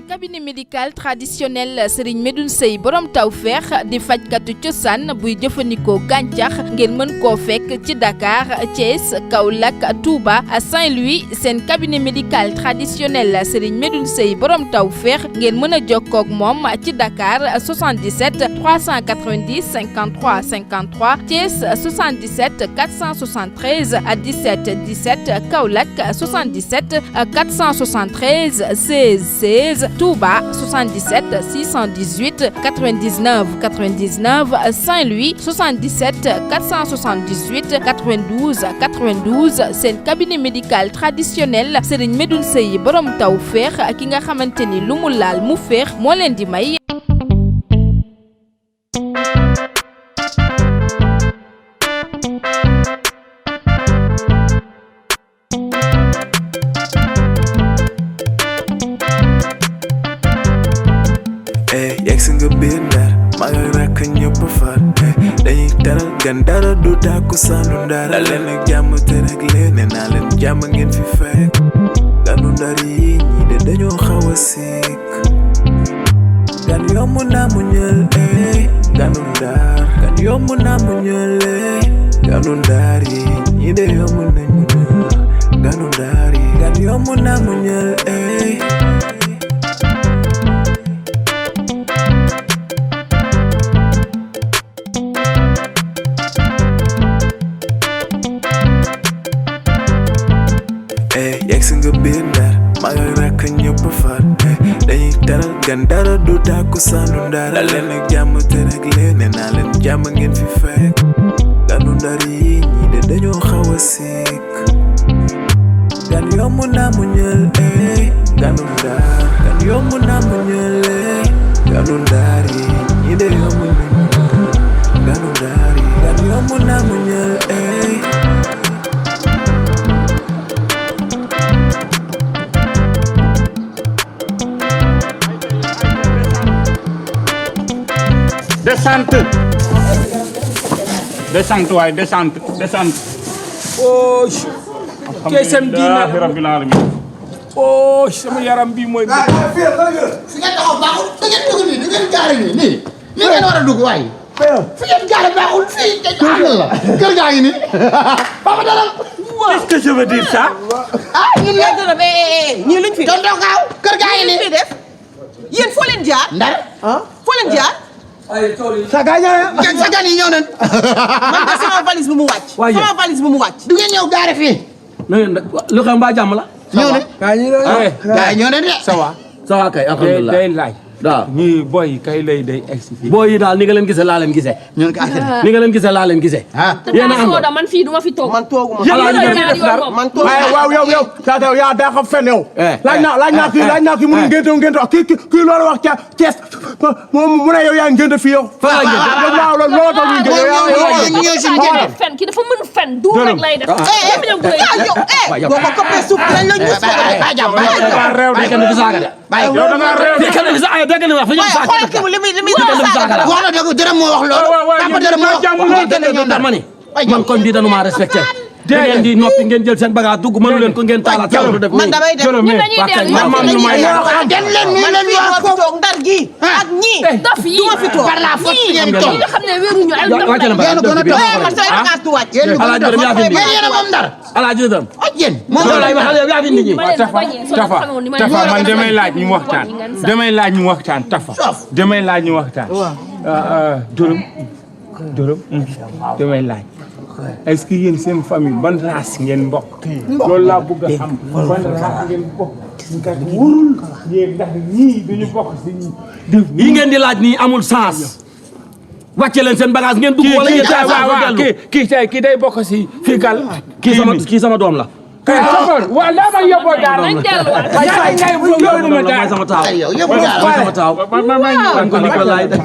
cabinet médical traditionnel Serigne Medoune Sey borom taw Fekh di fajkatu cosaan buy jëfandikoo gàncax ngeen mën koo fekk ci Dakar Thiès Kaolack Touba Saint-Louis seen cabinet médical traditionnel Serigne Medoune Sey borom taw Fekh ngeen mën a jokkoo ak moom ci Dakar 77 390 53 53 Thiès 77 473 17 17 Kaolack 77 473 16 16 Touba 77 618 99 99 Saint-Louis 77 478 92 92 seen cabinet médical traditionnel Serigne Medoune Sey borom taw Fekh ki nga xamante ni lu mu laal mu féex moo leen di may. Yegsi nga biir Ndar maa ngi rakk ñëpp far dañuy teral gan dara du tàkku saanu Ndar la leen ak jàmm te rek leen nee naa leen jàmm ngeen fi fekk Ganu Ndar yi ñii de dañoo xaw a sikk gan yomb naa mu ñël Ganu Ndar gan yomb naa mu ñël Ganu Ndar yi ñii de yomb nañ mu ñël Ganu Ndar yi gan yomb naa mu ñël yegsi nga biir Ndar maa ngi rakk ñëpp far dañuy teral gan dara du tàkku saanu Ndar la leen ak jàmm te rek leen nee naa leen jàmm ngeen fi fekk Ganu Ndar yi ñii de dañoo xaw a sikk gan yomb naa mu ñël Ganu Ndar gan yomb naa mu ñël Ganu Ndar yi ñii de yomb nañu Ganu Ndar yi gan yomb naa mu ñël descente waay descente. oh. keesam diina rabbil alamin. oh sama yaram bi mooy. fi ngeen taxaw baaxul da ngeen dugg nii da ngeen gaare nii ngeen war a dugg waaye. fi ngeen gaare baaxul fii la kër gaa ngi nii. Papa dalal. Qu'est-ce que je veux dire ça? ah ñun ñii luñ fi tonton Kaaw kër gaa ngi nii. fi def yéen foo leen jaar. Ndar. foo leen jaar. sa gan yi ñëw nañ. man de sama valise bu mu wàcc. sama valise bu mu wàcc. du ngeen ñëw gaare fii. lu xam mbaa jàmm la. ñëw nañ. gaa yi ñëw nañ de. ça va kay alhamdulilah day laaj. waaw ñii boy yi kay lay day egsi fii. booy yi daal ni nga leen gisee laa leen gisee. ñun kaa ni nga leen gisee laa leen gisee. yéen a ànd. man fii duma fi toog. man tooguma. man tooguma. waaw yow Tata yaa daa xam fen yow. laaj naa kii mu ngi ngénte wax kii loolu wax ca Thiès mu ne yow yaa ngénte fii yow. fa la ngénte waaw loolu tax ñu ngénte ñëw si ngénte. fen kii dafa mën fen du rek lay def. boo ko coppee suuf dinañ la ñuus. fii kenn du fi saaga de. yow da ngaa réew fii kenn du fi saaga dégg nga wax fi ñu saaga. xoolal kii li muy saaga la. wax na dëgg dërëm moo wax loolu. papa dërëm moo wax ma ni man koñ bii dañu maa respecté. da ngeen di noppi ngeen jël seen bagage dugg mënu leen ko ngeen taalaat taw def man damay dem ñun dañuy dellu man lu may dem leen mi leen wax ko toog Ndar gi ak ñii dof yi duma fi toog par la force ngeen toog. ñi nga xam ne wéruñu ay dof wàcce na yéen a gën a toog. man say bagage du wàcc. Alaaji Dërëm yaa fi indi yéen a moom Ndar. Alaaji Dërëm ak yéen. moom lay waxal yow yaa fi indi ñi Tafa man damay laaj ñu waxtaan. damay laaj ñu waxtaan Tafa. damay laaj ñu waxtaan. Dërëm damay laaj. est-ce que yéen seen famille ban race ngeen bokk. loolu laa bëgg a xam ban race ngeen bokk. wóorul yéen ndax ñii duñu bokk si yi ngeen di laaj nii amul sens. wàcce leen seen bagage ngeen dugg wala ngeen kii kii day bokk si fii kal kii sama doom la. kay waaw daa ma yóbboo daal nañ delluwaat. yóbbu ma daal sama taaw yow yóbbu daal sama taaw man ko ni ko laay def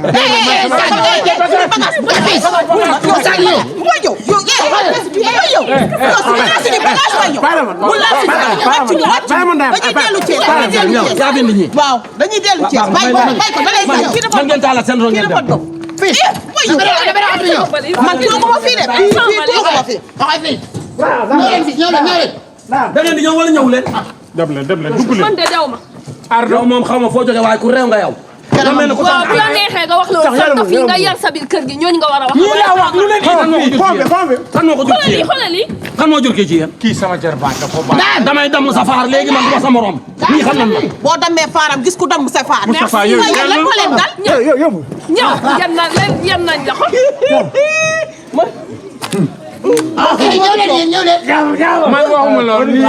yaa bind ñi waaw dañuy dellu ci bay ko da lay man ngeen taala seen ron ngeen dem man tooguma fii de fii tooguma fii ñëw leen da ngeen di ñëw wala ñëw leen dem leen dugg leen man de dew ma. yow moom xaw ma foo jógee waaye ku réew nga yow. kanam waaw bu la neexee nga wax loolu sax fi nga yar sa biir kër gi ñooñu nga war a wax. ñii laa wax lu leen kan moo ko jur ci yéen xoolal lii kan moo jur kii ci yéen. kii sama jarbaat dafa baax. damay damm sa faar léegi man du ma sa morom. ñii xam nañ ma. boo dammee faaram gis ku damm sa faar. Moustapha yow lan ko leen dal. ñëw yan nañ la xool. ñëw leen. man waxuma loolu lii.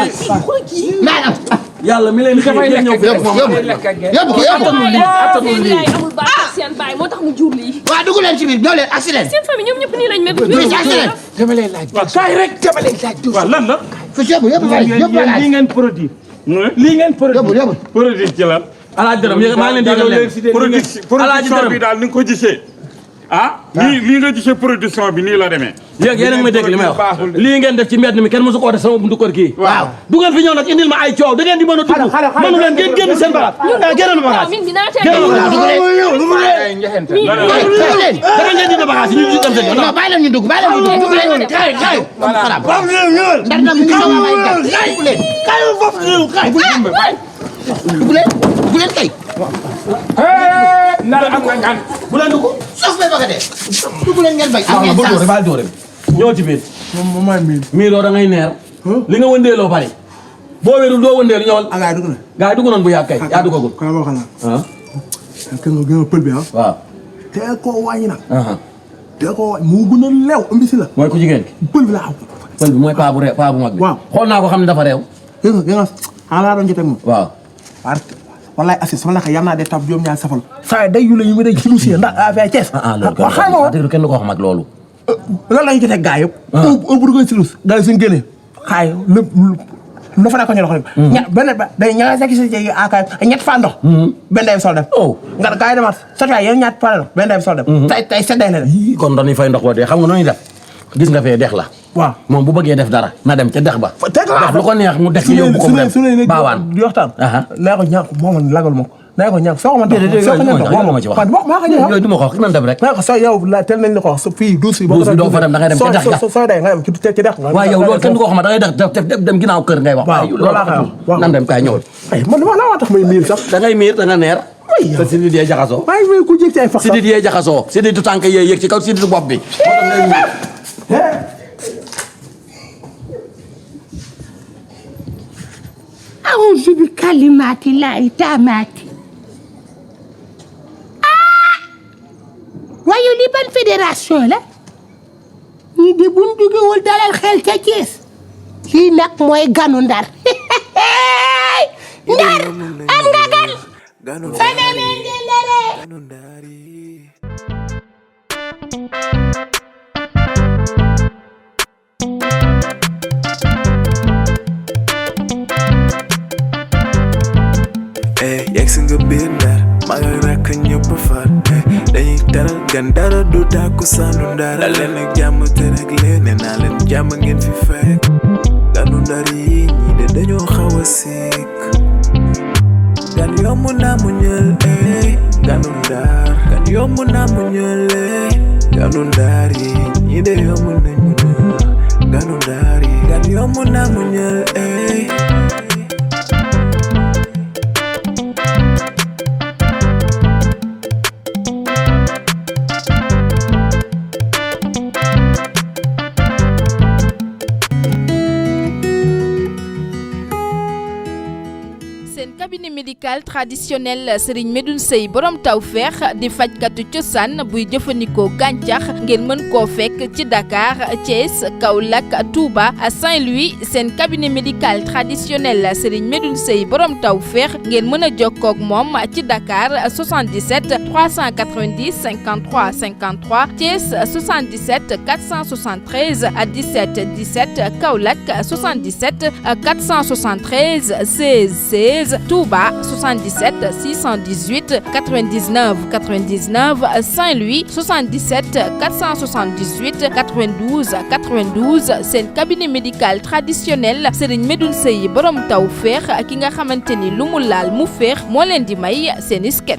yàlla mi leen xëy ngeen ñëw fi rek moom yóbbu ko seen yaay amul baax seen baay moo tax mu jur lii. waaw dugg leen ci biir ñëw leen agsi leen. seen famille ñoom ñëpp nii lañ mel. agsi leen. dama lay laaj. waaw kaay rek dama lay laaj. waaw lan la. fu yóbbu lii ngeen produit. lii ngeen produit. yóbbu. produit ci lan. Alaaji Dërëm yéen maa ngi leen di leen production bi daal ni nga ko gisee. lii nga gisee production bi nii la demee. léegi yéen a ngi may dégg li may wax lii ngeen def ci mbedd mi kenn mosu ko def sama buntu kër kii. waaw du ngeen fi ñëw nag indil ma ay coow da ngeen di mën a dugg mënu leen ngeen génn seen bagage génn bagage da ngeen di bagage ñu dem seen non bàyyi leen ñu dugg dugg leen kay dugg leen kay nar am nga ngan bu leen dugg sof bay bëgg a dee dugg leen ngeen bay am ba dóore baal dóore ñëw ci biir miiroo da ngay neer li nga wëndeeloo bari boo wérul doo wëndeelu ñëwal gaay dugg na gaay dugg noonu bu yàgg kay yaa duggagul ko ma xala ke nga gën a pël bi waaw te ko wàññi nag te ko wàññi mu gën a leew imbisi la mooy ku jigéen ki pël bi laa pël bi mooy paa bu mag bi waaw xool naa ko xam ne dafa réew nga ala doon jotee moom waaw wallaay assis sama naka yam naa de tab juróom ñaar safal saa day yu la ñu mu day ci si ndax affaire Thiès loolu kenn du ko wax mag loolu lan lañu jotee gaa yëpp bu dugg ci lus daal suñu génnee xaay lépp lu fa ko ñu loxo ña benn day ña sa ci akay ñett fa ndox benn day sol def nga gaa yi demaat sa tay yow ñaat fa ndox benn day sol def tay sedday la kon dañuy fay ndox boo dee xam nga noonu def gis nga fee dex la waaw moom bu bëggee def dara na dem ca dex ba def lu ko neex mu def yóbbu ko mu dem baawaan di waxtaan naa ko ñàkk moom lagal ma ko naa ko ñàkk soo ko mën ma ci wax yooyu du ma ko wax nan dem rek naa ko soo yow tel nañ la ko wax fii duus yi doo fa dem da ngay dem ca dex ga soo day nga dem ci dex waaw yow loolu kenn du ko wax ma da ngay def dem ginnaaw kër ngay wax loolu nan dem kaay ñëwal man laa tax may miir sax da ngay miir da nga neer sa sidit yee jaxasoo waaye ku jég ci ay fax sidit yee jaxasoo siditu tànk yee yëg ci kaw siditu bopp bi A'uuzu bi kalimaati laahi taamaati waaye li ban fédération la ñi de buñ jógewul dalal xel ca Thiès lii nag mooy Ganu Ndar Ndar am nga gan phénomène de l'année yegsi nga biir Ndar maa ngi rekk ñëpp far dañuy teral gan dara du tàkku sànnu Ndar da leen ak jàmm te rek leen nee naa leen jàmm ngeen fi fekk Ganu Ndar yi ñii de dañoo xaw a sikk gan yomb naa mu ñël Ganu Ndar gan yomb naa mu ñël Ganu Ndar yi ñii de yomb nañ mu ñël Ganu Ndar yi gan yomb naa mu ñël cabinet médical traditionnel Serigne Medoune Seye borom tawfeex di fajkatu cosaan buy jëfandikoo gàncax ngeen mën koo fekk ci Dakar Thiès Kaolack Touba Saint-Louis seen cabinet médical traditionnel Serigne Medoune Seye borom tawfeex ngeen mën a jokkoo ak moom ci Dakar 77 390 53 53 Thiès 77 473 17 17 Kaolack 77 473 16 16 Touba 77 618 99 99 Saint-Louis 77 478 92 92 seen cabinet médical traditionnel Serigne Medoune Seye borom tawfeex ki nga xamante ni lu mu laal mu féex moo leen di may seen isket